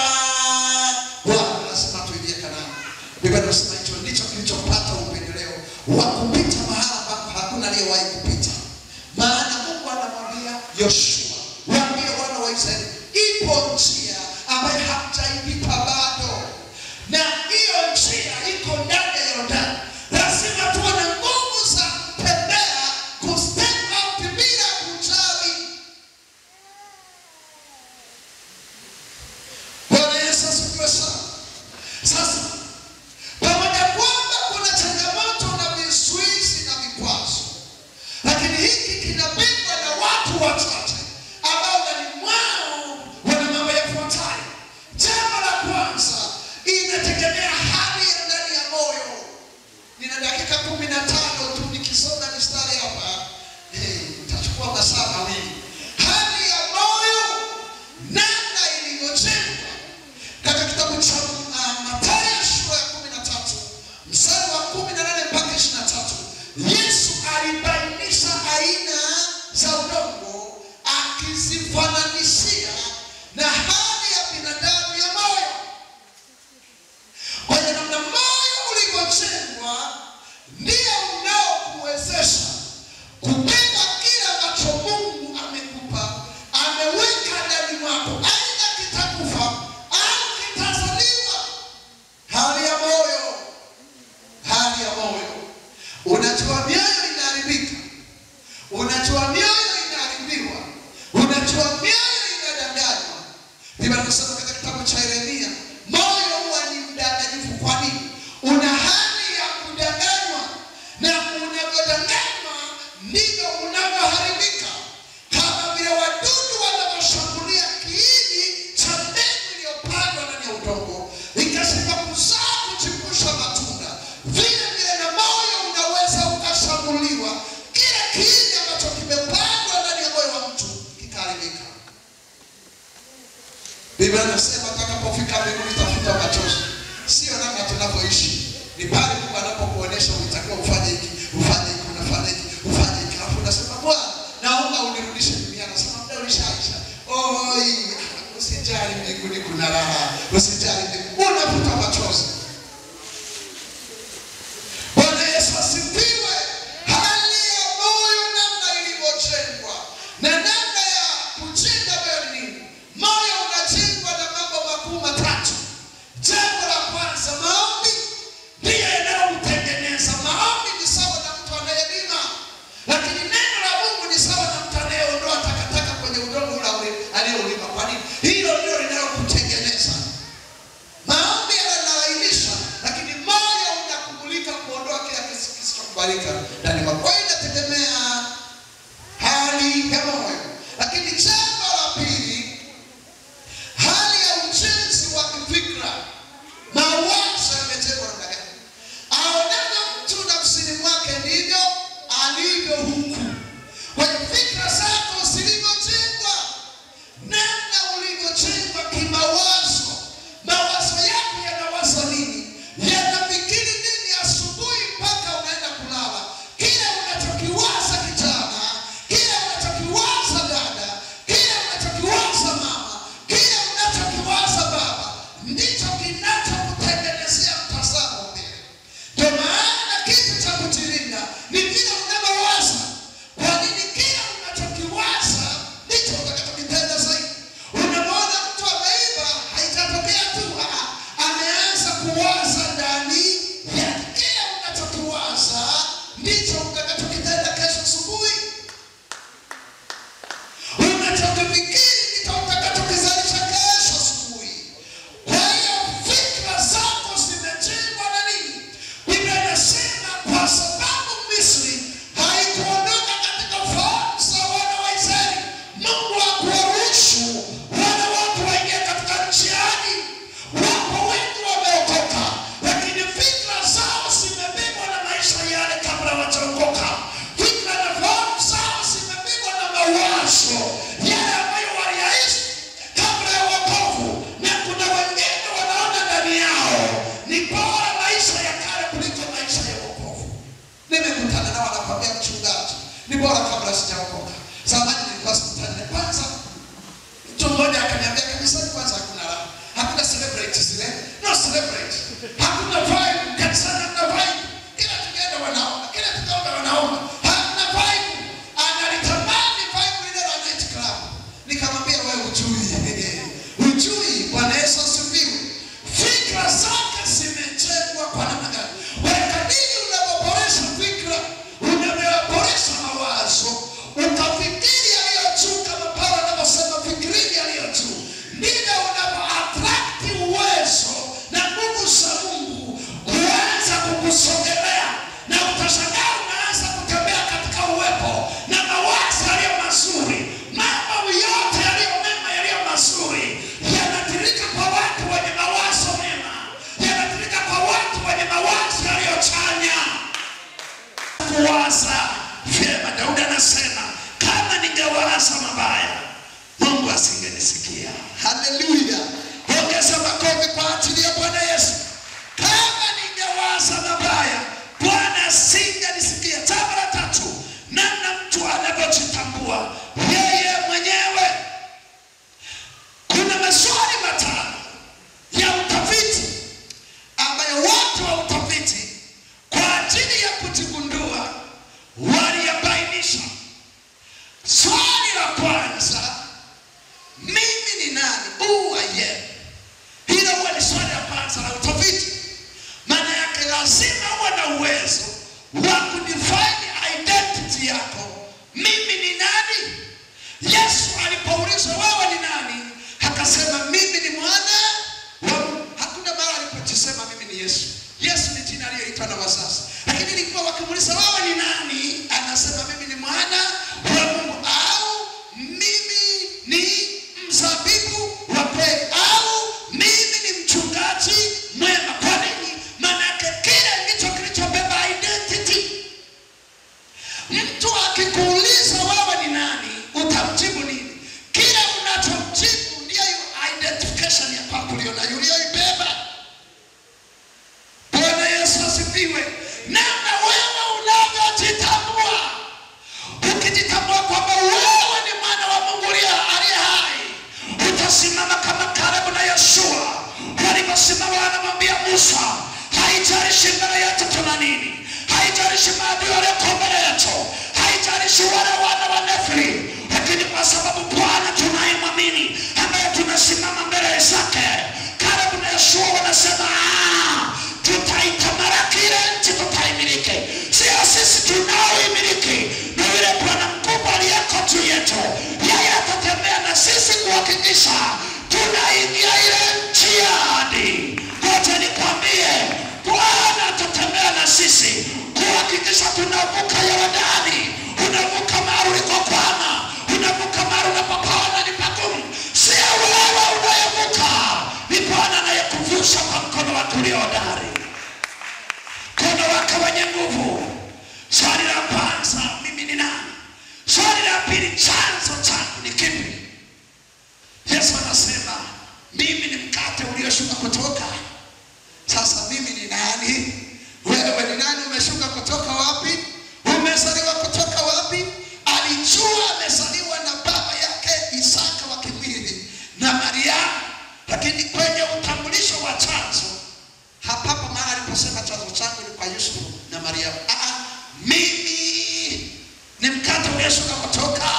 Bwana lazima tuingie Kanaani. Biblia inasema hicho ndicho kilichopata upendeleo wa kupita mahala ambapo hakuna aliyewahi kupita. Maana Mungu anamwambia Yoshua, waambie wana wa Israeli, ipo njia ambayo hamjaipita bado, na hiyo njia iko ndani ya Yordani. Lazima tuwe na nguvu za kutembea, ku step out bila kujali. Bwana Yesu asifiwe sana. Sasa pamoja kwamba kuna changamoto na vizuizi na vikwazo, wachache ambao ndani mwao wana mambo yafuatayo. Jambo la kwanza, inategemea hali ya ndani ya moyo. Nina dakika 15 tu, nikisoma mistari hapa nitachukua masaa mawili. Hali ya moyo, namna ilivyojengwa. Katika kitabu cha Mathayo sura ya 13 mstari wa 18 mpaka 23, Yesu alibainisha aina za udongo akizifananishia na hali ya binadamu ya moyo. Kwa hiyo namna moyo ulivyojengwa ndio unaokuwezesha kubeba kile ambacho Mungu amekupa, ameweka ndani mwako, aidha kitakufa au kitazaliwa. Hali ya moyo, hali ya moyo. Unajua mioyo inaharibika, unajua mioyo inaharibiwa, unajua mioyo inadanganywa. Biblia inasema katika kitabu cha Yeremia, moyo huwa ni mdanganyifu. Kwa nini? Una hali ya kudanganywa, na unavyodanganywa ndivyo unavyoharibika. Kama vile wadudu wanavyoshambulia kiini cha mbegu iliyopandwa ndani ya udongo ikashindwa kuzaa kuchipusha matunda, vile vile na moyo unaweza ukashambuliwa, kile kiini ambacho kimepandwa ndani ya moyo wa mtu kikaharibika. Biblia inasema utakapofika mbinguni tafuta machozi. Sio namna tunavyoishi, ni pale Mungu anapokuonesha unatakiwa ufanye hiki, ufanye hiki, unafanya hiki, ufanye hiki, alafu unasema Bwana, naomba unirudishe duniani. Anasema muda ulishaisha. Oi, usijali, mbinguni kuna raha, usijali, unafuta machozi. Bwana Yesu asifiwe. Hali ya moyo, namna ilivyojengwa, na namna ya kujenga moyo ni nini? Moyo unajengwa na mambo makuu matatu. Jambo la kwanza, maombi ndiyo yanayoutengeneza. Maombi ni sawa na mtu anayelima, lakini neno la Mungu ni sawa na mtu anayeondoa takataka kwenye udongo ule aliyeulima. Kwa nini? Hilo ndilo linalokutengeneza. Maombi yanalainisha, lakini moyo unakumulika kuondoa kila kisichokubalika ndani mwako. Kwa hiyo inategemea hali ya moyo. Lakini jambo la pili, hali ya ujenzi wa kifikra. Mawazo yamejengwa namna gani? Aonavyo mtu nafsini mwake ndivyo alivyo huku. Kwa hiyo fikra zako zilivyojengwa, namna ulivyojengwa kimawazo, mawazo yako yanawaza nini, yanafikiri nini asubuhi mpaka unaenda kulala. Kile unachokiwaza kijana, kile unachokiwaza dada, kile unachokiwaza mama, kile unachokiwaza baba, ndicho kinachokutengenezea mtazamo mbele. Ndio maana kitu cha kujilinda ni vile unavyowaza. Kwa nini? Kile unachokiwaza ndicho utakachokitenda zaidi. Unamwona mtu ameiba, haijatokea tu, ameanza kuwaza ndani yake. Kile unachokiwaza ndicho utakachokitenda kesho asubuhi. Unachokifikiri ndicho utakachokizalisha kesho asubuhi. Kwa hiyo fikra zako zimejengwa na nini? Biblia inasema kwa sababu Misri haikuondoka katika ufahamu za wana wa Israeli, Mungu hakuwaruhusu wana wake waingie katika nchi ya ahadi. Wapo wengi wameokoka, lakini fikra zao zimebebwa na maisha yale kabla hawajaokoka. Fikra na fahamu zao zimebebwa na mawazo yale ambayo waliyaishi kabla ya wokovu, na kuna wengine wanaona ndani yao ni bora maisha ya kale kuliko maisha ya wokovu. Nimekutana nao wanakwambia, mchungaji, ni bora kabla sijaokoka. Zamani nilikuwa sikutani. Kwanza mtu mmoja akaniambia kanisani kwanza hakuna raha, hakuna celebrate zile, no celebrate, hakuna vibe kanisani, hakuna vibe. Kila tukienda wanaomba, kila tukaomba wanaomba, hakuna vibe. Analitamani vibe lile la night club. Nikamwambia wewe hujui, hujui. Bwana Yesu asifiwe. Fikra zake zimejengwa kwa namna gani? Wewe kadiri unavyoboresha fikra, unavyoboresha mawazo, utafikiri kujitambua yeye mwenyewe. Kuna maswali matano ya utafiti ambayo watu wa utafiti kwa ajili ya kujigundua waliyabainisha. Swali la kwanza, mimi ni nani? Who I am. Hilo huwa ni swali la kwanza la utafiti. Maana yake lazima uwe na uwezo wa kudefine identity yako. Mimi ni nani? Yesu alipoulizwa wewe ni nani, akasema mimi ni mwana wa Mungu. Hakuna mara alipojisema mimi ni Yesu. Yesu ni jina aliyoitwa na wazazi. Lakini ilikuwa wakimuuliza wewe ni nani, anasema mimi ni mwana wa Mungu, au mimi ni mzabibu wa kweli, au mimi ni mchungaji mwema. Kwa nini? Maana yake kile ndicho kilichobeba identity. Mtu akikuuliza wewe ni nani, utamjibu nini? Kile unachomjibu ndiyo identification ya kwako ulionayo, uliyoibeba. Bwana Yesu asifiwe. Namna wewe unavyojitambua, ukijitambua kwamba wewe ni mwana wa Mungu aliye hai, utasimama kama Kalebu na Yoshua waliposimama wanamwambia Musa, haijalishi mbele yetu tuna nini, haijalishi maadui walioko mbele yetu, haijalishi wale wana wa Nefili, lakini kwa sababu Bwana tunayemwamini ambaye tunasimama mbele zake. Kalebu na Yoshua wanasema tutaitamalaki ile nchi, tutaimiliki. Sio sisi tunaoimiliki, ni yule Bwana mkubwa aliyeko juu yetu. Yeye atatembea na sisi kuhakikisha tunaingia ile nchi ya ahadi. Ngoja nikwambie, Bwana atatembea na sisi kuhakikisha tunavuka Yordani. Unavuka mahali ulikokwama, unavuka mahali unapopaona ni pagumu. Sio wewe unayevuka, ni Bwana anayekuvusha kwa mkono wake ulio hodari, mkono wake wenye nguvu. Swali la kwanza, mimi ni nani? Swali la pili, chanzo changu ni kipi? Yesu anasema mimi ni mkate ulioshuka kutoka. Sasa mimi ni nani? Wewe ni nani? Umeshuka kutoka wapi? Umezaliwa kutoka wapi? Alijua amezaliwa na baba yake Isaka wa kimwili na Mariamu, lakini kwenye utambulisho wa chanzo, hapapo mahali aliposema chanzo changu ni kwa Yusufu na Mariamu. Mimi ni mkate ulioshuka kutoka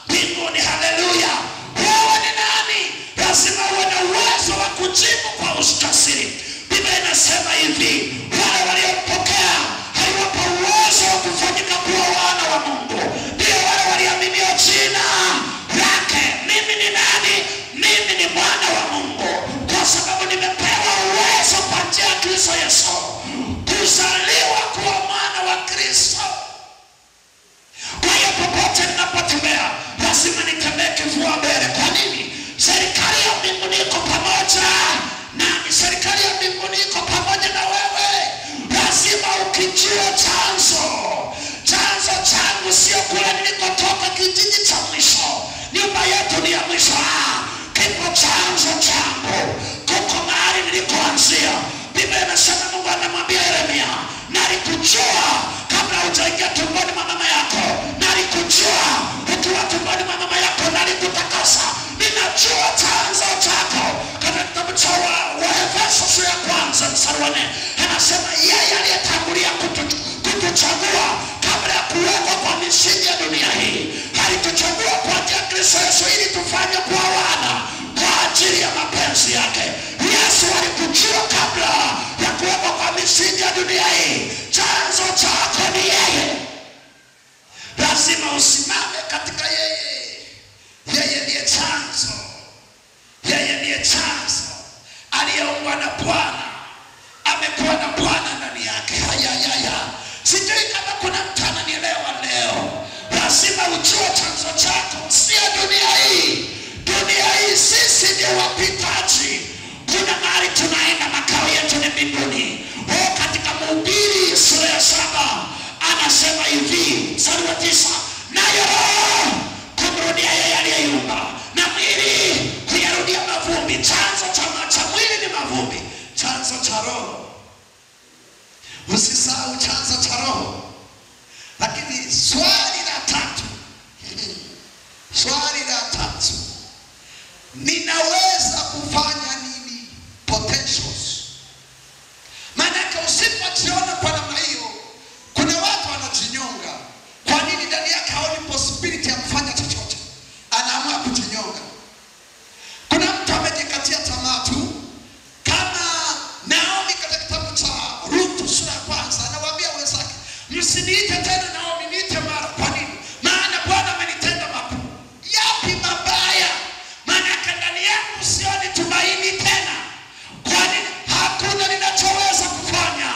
mbinguni. Haleluya! Wewe ni nani? Lazima uwe na uwezo wa kujibu kwa ujasiri. Biblia inasema hivi, wale waliompokea aliwapa uwezo wa kufanyika kuwa wana wa Mungu, ndio wale waliamini jina lake. Mimi ni nani? Mimi ni mwana wa Mungu, kwa sababu nimepewa uwezo kwa njia ya Kristo Yesu kuzaliwa kuwa mwana wa Kristo. Kwa hiyo popote ninapotembea lazima nitembee kifua mbele. Kwa nini? Serikali ya mbinguni iko pamoja nami, serikali ya mbinguni iko pamoja na wewe. Lazima ukijua chanzo. Chanzo changu sio kule nilikotoka, kijiji cha mwisho, nyumba yetu ni ya mwisho. Kipo chanzo changu, kuko mahali nilikoanzia. Biblia inasema Mungu anamwambia Yeremia, nalikujua kabla hujaingia tumboni mwa mama yako, nalikujua ukiwa tumboni mwa mama yako, nalikutakasa. Ninajua chanzo chako. Katika kitabu cha Waefeso sura ya kwanza mstari wa 4 anasema yeye aliyetangulia kutuchagua kabla ya kuwekwa kwa misingi ya dunia hii, alituchagua kwa njia ya Kristo Yesu ili tufanye kuwa wana kwa ajili ya mapenzi yake. Yesu alikujua kabla ya kuwekwa kwa misingi ya dunia hii. Chanzo chako ni yeye. Lazima usimame katika yeye. Yeye ndiye chanzo. Yeye ndiye chanzo. Aliyeungwa na Bwana, amekuwa na Bwana ndani yake. Haya. Sijui kama kuna mtu ananielewa leo. Lazima ujue chanzo chako, sio dunia hii. Dunia hii sisi ni wapitaji. Kuna mahali tunaenda, makao yetu ni mbinguni. Katika Mhubiri sura ya 7 anasema hivi, mstari wa 9, nayo roho kumrudia yeye aliyeiumba, na mwili kuyarudia mavumbi. Chanzo cha mwili ni mavumbi, chanzo cha roho. Usisahau chanzo cha roho. Lakini swali la tatu, ndani yake haoni possibility ya kufanya chochote, anaamua kujinyonga. Kuna mtu amejikatia tamaa tu, kama Naomi katika kitabu cha Ruthu sura ya kwanza anawaambia wenzake, msiniite tena Naomi, niite Mara. Kwa nini? Maana Bwana amenitenda makuu. Yapi mabaya? Maana ndani yangu sioni tumaini tena. Kwa nini? Hakuna ninachoweza kufanya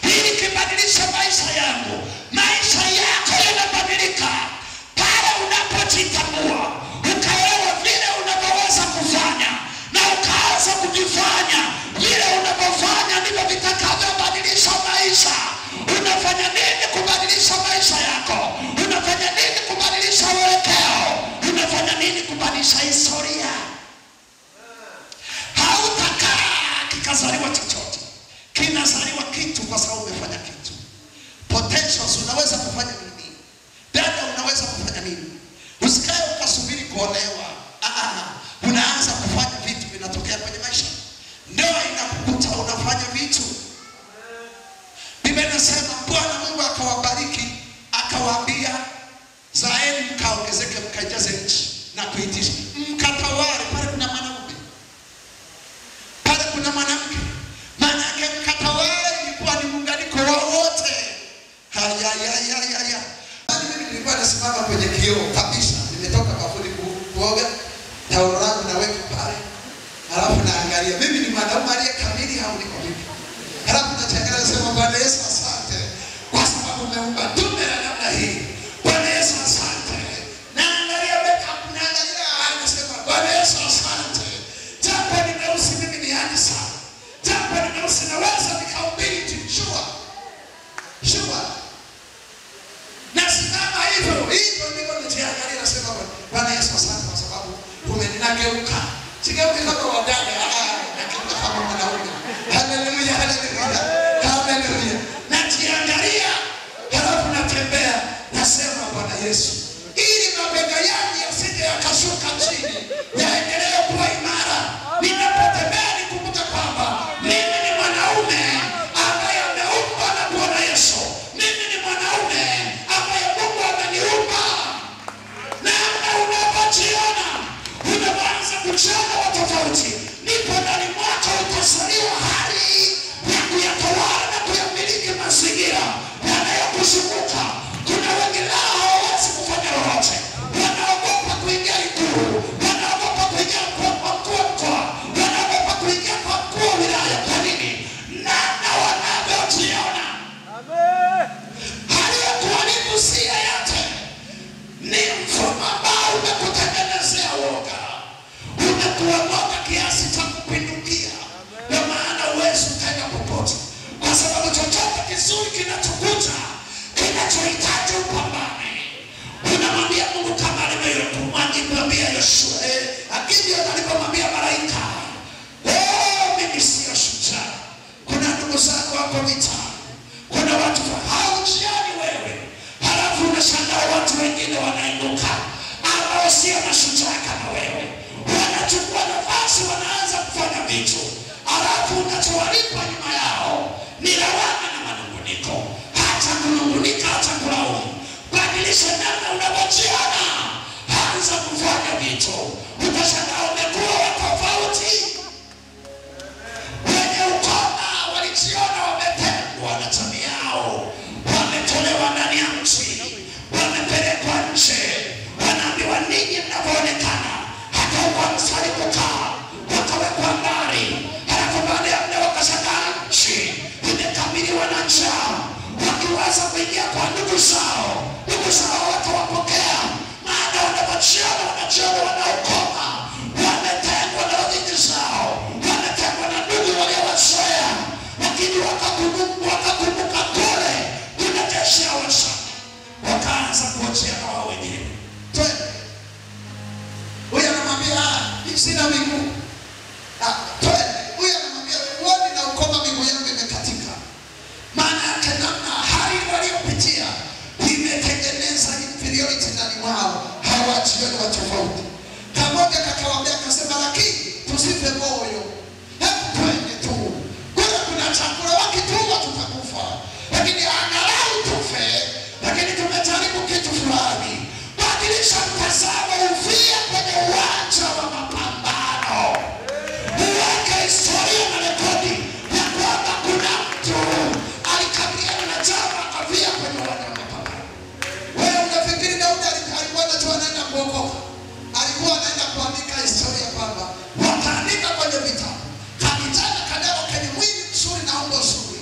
ili kibadilisha maisha yangu. Maisha yako yanabadilika pale unapojitambua, ukaelewa vile unavyoweza kufanya na ukaanza kujifanya. Vile unavyofanya ndivyo vitakavyobadilisha maisha. Unafanya nini kubadilisha maisha yako? Unafanya nini kubadilisha uelekeo? Unafanya nini kubadilisha historia? Hautakaa kikazaliwa chochote. Kinazaliwa kitu kwa sababu umefanya kitu. Potentials, unaweza kufanya nini? Dada, unaweza kufanya nini? Usikae ukasubiri kuolewa. Unaanza kufanya vitu vinatokea kwenye maisha. Ndoa inakukuta unafanya vitu. Biblia inasema Bwana Mungu akawabariki, akawaambia zaeni mkaongezeke, mkaijaze nchi na kuitisha, mkatawale. Pale kuna mwanaume, pale kuna mwanamke. Maana yake mkatawale ilikuwa ni muunganiko wa wote. Haya. Mimi nilikuwa nasimama kwenye kioo kabisa, nimetoka bafuni kuoga, taulo langu naweka pale, halafu naangalia mimi ni mwanaume aliye kamili au niko vipi? Halafu nachangalia nasema, Bwana Yesu asante kwa sababu umeumba dume la namna hii. Bwana Yesu asante. Naangalia makeup, naangalia, nasema Bwana Yesu asante. Japo ni meusi mimi ni handsome. Japo ni meusi naweza nikahubiri tu. Sure. Nasimama hivyo, hivyo ndivyo najiangalia nasema Bwana Yesu asante kwa sababu umeninageuka. Sigeuki kama wadada, nageuka kama mwanaume. Haleluya, haleluya, haleluya. Najiangalia, halafu natembea, nasema Bwana Yesu, ili mabega yangu yasije yakashuka chini, yaendelee kuwa imara. Ninapotembea nikumbuke kwamba mimi ni mwanaume ambaye ameumbwa na Bwana Yesu. Mimi ni mwanaume ambaye Mungu ameniumba. Namna unapojiona, unaanza kujiona wa tofauti, ndipo ndani mwako utazaliwa hali ya kuyatawala na kuyamiliki mazingira yanayokuzunguka. Kuna wengi lao hawawezi kufanya lolote, wanaogopa kuingia Ikulu, wanaogopa kuingia kwa mkuu wa mkoa, wanaogopa kuingia kwa mkuu wa wilaya. Kwa nini? Namna wanavyojiona. Hali ya kuharibu si yeyote, ni mfumo ambao umekutengenezea woga. Umekuwa mwoga kiasi cha kupindukia, ndio maana huwezi ukaenda popote, kwa sababu chochote kizuri kinachokuja kinachohitaji upambane. Unamwambia Mungu kama alivyomwambia Yoshua, Gideon alipomwambia malaika, mimi sio shujaa. Kuna ndugu zangu wako vitani, kuna watu haujioni wewe, halafu unashangaa watu wengine wanainuka ambao sio mashujaa kama wewe, wanachukua nafasi, wanaanza kufanya vitu, halafu unachowalipa nyuma yao ni lawama na manunguniko. Hata kunungunika, hata kulaumu. Badilisha namna unavyojiona, anza kufanya vitu, utashangaa umekuwa wa tofauti. Wenye ukoma walijiona wametengwa na jamii yao, wametolewa ndani ya nchi, wamepelekwa nje, wanaambiwa ninyi mnavyoonekana hata huko hamstahili kukaa, wakawekwa mbali. Halafu baada ya muda wakashangaa nchi imekabiliwa na njaa, wakiweza kuingia kwa ndugu zao, ndugu zao watawapokea, maana wanavyojiona, wanajiona wanaokoma, wametengwa na rafiki zao, wametengwa na ndugu waliowazoea, lakini wakakumbuka kule kuna jeshi ya Washamu, wakaanza kuojiana wao wenyewe. Twende. Huyu anamwambia sina miguu. Twende. Huyu anamwambia uone na ukoma, miguu yangu imekatika. Maana yake namna hali waliopitia imetengeneza inferiority ndani mwao, hawajioni wa tofauti. Kamoja kakawaambia akasema, lakini tusife moyo, hebu twende tu kule, kuna chakula, wakituua tutakufa, lakini angalau tufe, lakini tumejaribu kitu fulani. kuokoka, alikuwa anaenda kuandika historia kwamba wataandika kwenye vitabu, kakijana kadogo kenye mwili mzuri na umbo zuri,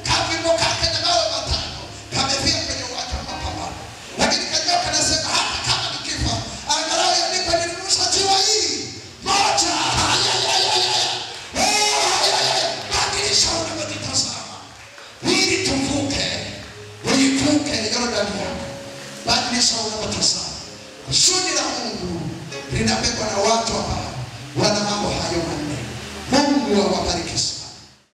kavimo kake na mawe matano, kamefia kwenye uwanja wa mapambano. Lakini kanyoka kanasema hata kama nikifa, angalau iandikwe nilirusha jiwe hili moja. Badilisha unavyojitazama ili tuvuke, uivuke Yordani yako. Badilisha unavyotazama. Kusudi la Mungu linabebwa na watu ambao wana mambo hayo manne. Mungu awabariki sana.